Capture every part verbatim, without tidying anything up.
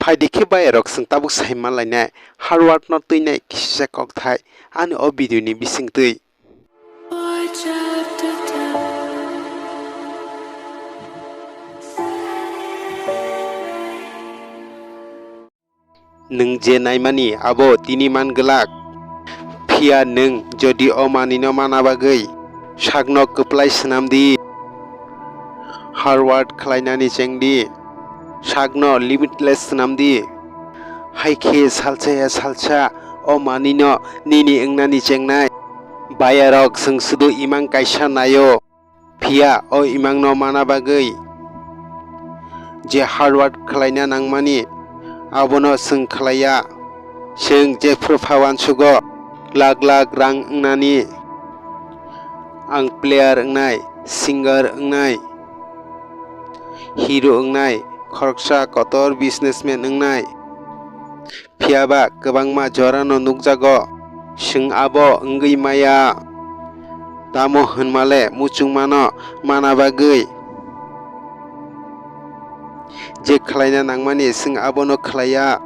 Phaidi khe bayarok, chwng tabuk sai manlainai hard work no twinai kisisa kokthai ani o video ni bisingtwi. Nwng je naimani abo tini man glak, phiya nwng jodi o manwino mana bagwi sakno kwplai swnam di, hard work khlainani cheng di, sakno limitless swnam di, hai khe salsa ya salsa o manwino nini wngnani chengnai. Bayarok, chwng sudu imang kaisa naio. Phiya o imangno mana bagwi je hard work khlaina nangmani, abono chwng khlaiya. Chwng jephru pha uansugo lakh lakh rang wngnani, ang player wngnai, singer wngnai, hero wngnai, khoroksa kotor businessman wngnai. Phiya ba kwbangma jorano nukjago, chwng abo wngwi maya. Tamo hwnmale muchungmano mana bagwi je khlaina nangmani, chwng abono khlaiya.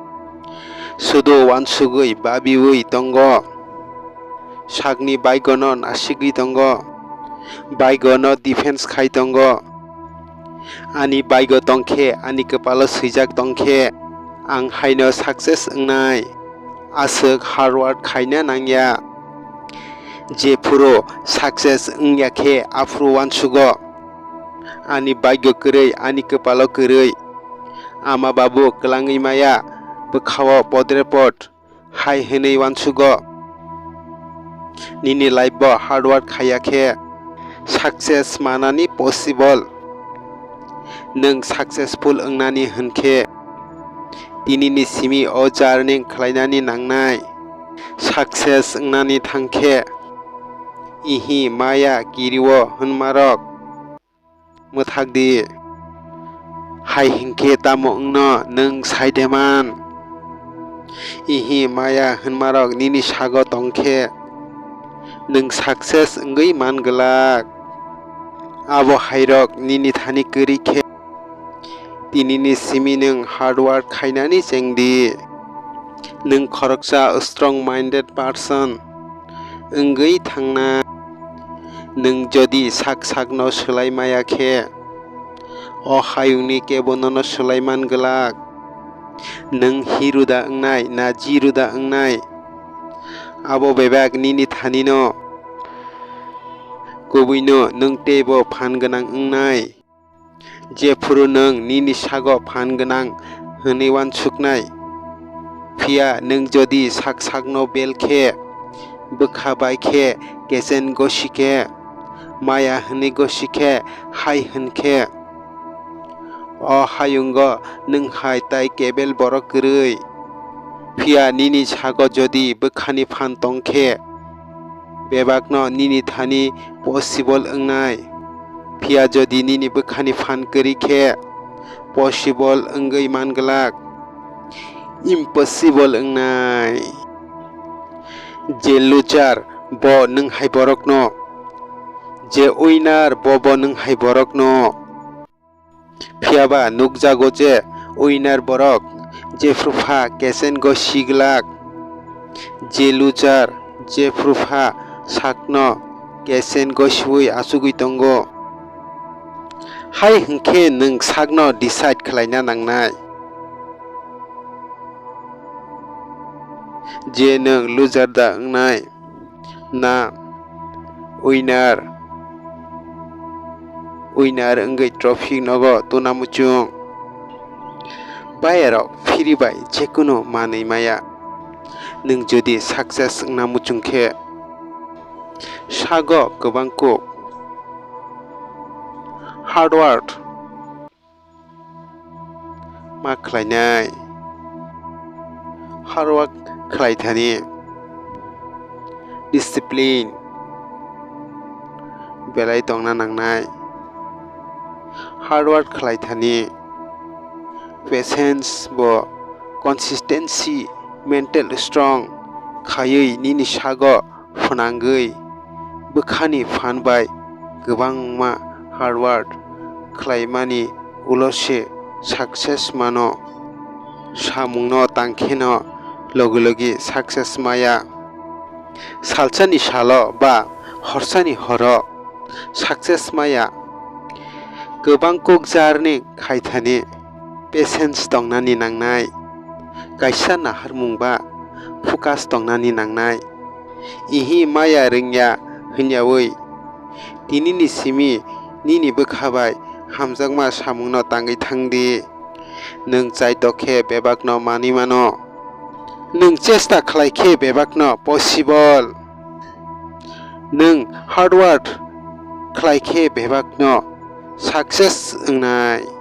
Sudu uansugwi babiwi tongo. Sakni baigono nasigwi tongo. Baigono defense khai tongo. Ani baigo tongkhe, ani kwpalo swijak tongkhe, ang haino success wngnai. Aswk hard work khaina nangya. Jephuru success wngya khe, aphuru uansugo. Ani baigo kwrwi, ani kwpalo kwrwi. Ama babu kwlangwi maya, bwkhao podre pod. Hai hwnwi uansugo, nini life bo hard work khaiya khe success manani possible. Nwng successful wngnani hwn khe tinini simi o journey khlainani nangnai. Success wngnani thang khe ihi maya kirio hwnmarok mwthak di. Hai hinkhe tamo wngno nwng sai de man? Ihi maya hwnmarok nini sago tongkhe nwng success wngwi man glak. Abo hairok nini thani kwrwi khe tinini simi nwng hard work khainani cheng di. Nwng khoroksa strong minded person wngwi thangna. Nwng jodi sak sakno swlai maya khe, o hayungni kebo nono swlai man glak. Nwng hero da wngnai na zero da wngnai, abo bebak nini thanino. Kubuino nwng teibo phan gwnang wngnai. Jephuru nwng nini sago phan gwnang hwnwi uansuknai, phiya nwng jodi sak sakno bel khe, bwkha bai khe, kechen gosi khe, maya hwnwi gosi khe, hai hwn khe, o hayungo nwng hai tai kebel borok kwrwi. Phiya nini sago jodi bwkhani phan tong khe, bebakno nini thani possible wngnai. Phiya jodi nini bwkhani phan kwrwi khe, possible wngwi man glak, impossible wngnai. Je loser, bo nwng hai borokno. Je winner, bo bo nwng hai borokno. Phiya ba nukjago je winner borok jephru pha kechen go si glak, je loser jephru pha sakno kechen go siwi achugwi tongo. Hai hwnkhe nwng sakno decide khlaina nangnai je nwng loser da wngnai. Na winner, winner wngwi trophy nogo tuna muchung. Bayarok phiri bai jekunu manwi maya. Nwng jodi success wngna muchung khe, sago kwbang kuk hard work ma khlainai, hard work khlai thani, discipline belai tongna nangnai, hard work khlai thani, patience bo, consistency, mental strong khaiwi nini sago phwnangwi bwkhani phan bai kwbangma hard work khlaimani ulo se success mano. Samungno tangkheno logi logi success maya. Salsani salo ba horsani horo success maya. Kwbang kukjarni khaithani patience tongnani nangnai. Kaisa naharmung ba focus tongnani nangnai. Ihi maya rwngya hwnyawi tinini simi nini bwkha bai hamjakma samungno tangwi thangdi. Nwng chaito khe bebakno manwi mano. Nwng chesta khlai khe bebakno possible. Nwng hard work khlai khe bebakno success wngnai.